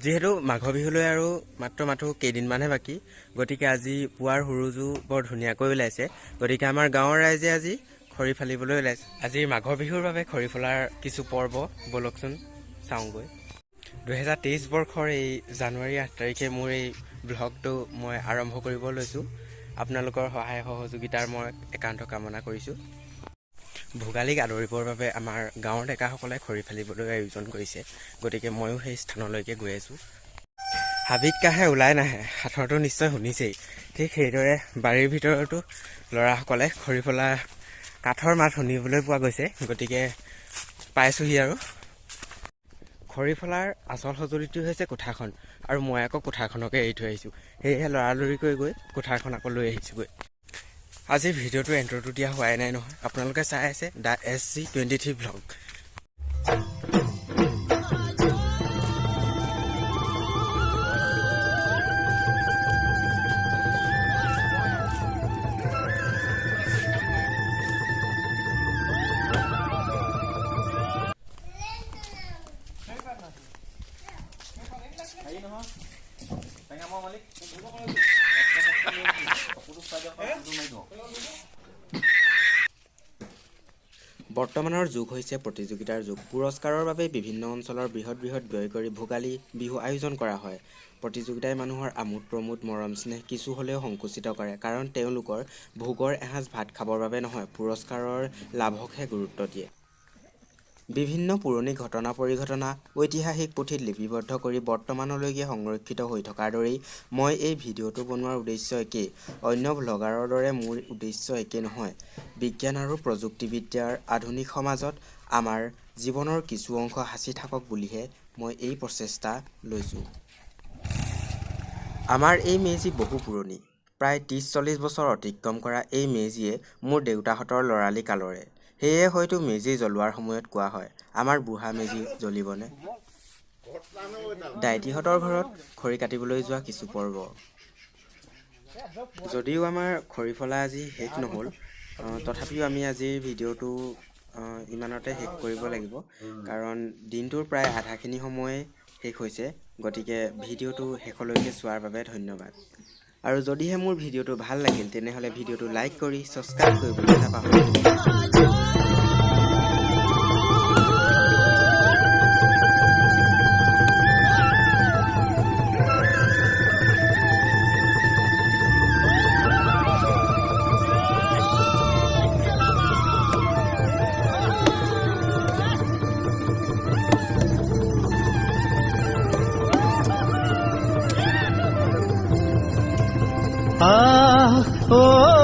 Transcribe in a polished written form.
যিহেতু মাঘৰ বিহুলৈ আৰু মাত্ৰ মাথো কেইদিনমানহে বাকী, গতিকে আজি পুৱাৰ সুৰুজো বৰ ধুনীয়াকৈ ওলাইছে। গতিকে আমাৰ গাঁৱৰ ৰাইজে আজি খৰি ফালিবলৈ ওলাইছে। আজিৰ মাঘৰ বিহুৰ বাবে খৰি ফলাৰ কিছু পৰ্ব ব'লকচোন চাওঁগৈ। 2023 বৰ্ষৰ এই জানুৱাৰী 8 তাৰিখে মোৰ এই ব্লগটো মই আৰম্ভ কৰিব লৈছোঁ। আপোনালোকৰ সহায় সহযোগিতাৰ মই একান্ত কামনা কৰিছোঁ। ভোগালীক আদৰিবৰ বাবে আমাৰ গাঁৱৰ ডেকাসকলে খৰি ফালিবলৈ আয়োজন কৰিছে, গতিকে ময়ো সেই স্থানলৈকে গৈ আছোঁ। হাবিত কাহে ওলাই নাহে, সাঁথৰটো নিশ্চয় শুনিছেই। ঠিক সেইদৰে বাৰীৰ ভিতৰতো ল'ৰাসকলে খৰি ফলা কাঠৰ মাত শুনিবলৈ পোৱা গৈছে, গতিকে পাইছোঁহি। আৰু খৰি ফলাৰ আচল সঁজুলিটো হৈছে কোঠাখন, আৰু মই আকৌ কোঠাখনকে এৰি থৈ আহিছোঁ। সেয়েহে লৰালৰিকৈ গৈ কোঠাখন আকৌ লৈ আহিছোঁগৈ। আজিৰ ভিডিঅ'টো এণ্ট্ৰটো দিয়া হোৱাই নাই নহয়, আপোনালোকে চাই আছে the SG 23 vlog. বৰ্তমানৰ যুগ হৈছে প্ৰতিযোগিতাৰ যুগ। পুৰস্কাৰৰ বাবে বিভিন্ন অঞ্চলৰ বৃহৎ বৃহৎ ব্যয় কৰি ভোগালী বিহু আয়োজন কৰা হয়। প্ৰতিযোগিতাই মানুহৰ আমোদ প্ৰমোদ, মৰম স্নেহ কিছু হ'লেও সংকুচিত কৰে, কাৰণ তেওঁলোকৰ ভোগৰ এসাঁজ ভাত খাবৰ বাবে নহয়, পুৰস্কাৰৰ লাভকহে গুৰুত্ব দিয়ে। বিভিন্ন পুৰণি ঘটনা পৰিঘটনা ঐতিহাসিক পুথিত লিপিবদ্ধ কৰি বৰ্তমানলৈকে সংৰক্ষিত হৈ থকাৰ দৰেই মই এই ভিডিঅ'টো বনোৱাৰ উদ্দেশ্য একেই। অন্য ভ্লগাৰৰ দৰে মোৰ উদ্দেশ্য একে নহয়। বিজ্ঞান আৰু প্ৰযুক্তিবিদ্যাৰ আধুনিক সমাজত আমাৰ জীৱনৰ কিছু অংশ সাঁচি থাকক বুলিহে মই এই প্ৰচেষ্টা লৈছোঁ। আমাৰ এই মেজি বহু পুৰণি। প্ৰায় 30-40 বছৰ অতিক্ৰম কৰা এই মেজিয়ে মোৰ দেউতাহঁতৰ ল'ৰালি কালৰে। সেয়ে হয়তো মেজি জ্বলোৱাৰ সময়ত কোৱা হয়, আমাৰ বুঢ়া মেজি জ্বলিবনে? দাইটিহঁতৰ ঘৰত খৰি কাটিবলৈ যোৱা কিছু পৰ্ব। যদিও আমাৰ খৰি ফলা আজি শেষ নহ'ল, তথাপিও আমি আজিৰ ভিডিঅ'টো ইমানতে শেষ কৰিব লাগিব, কাৰণ দিনটোৰ প্ৰায় আধাখিনি সময় শেষ হৈছে। গতিকে ভিডিঅ'টো শেষলৈকে চোৱাৰ বাবে ধন্যবাদ। আৰু যদিহে মোৰ ভিডিঅ'টো ভাল লাগিল, তেনেহ'লে ভিডিঅ'টো লাইক কৰি ছাবস্ক্ৰাইব কৰিবলৈ নাপাহৰিব। Ah, oh.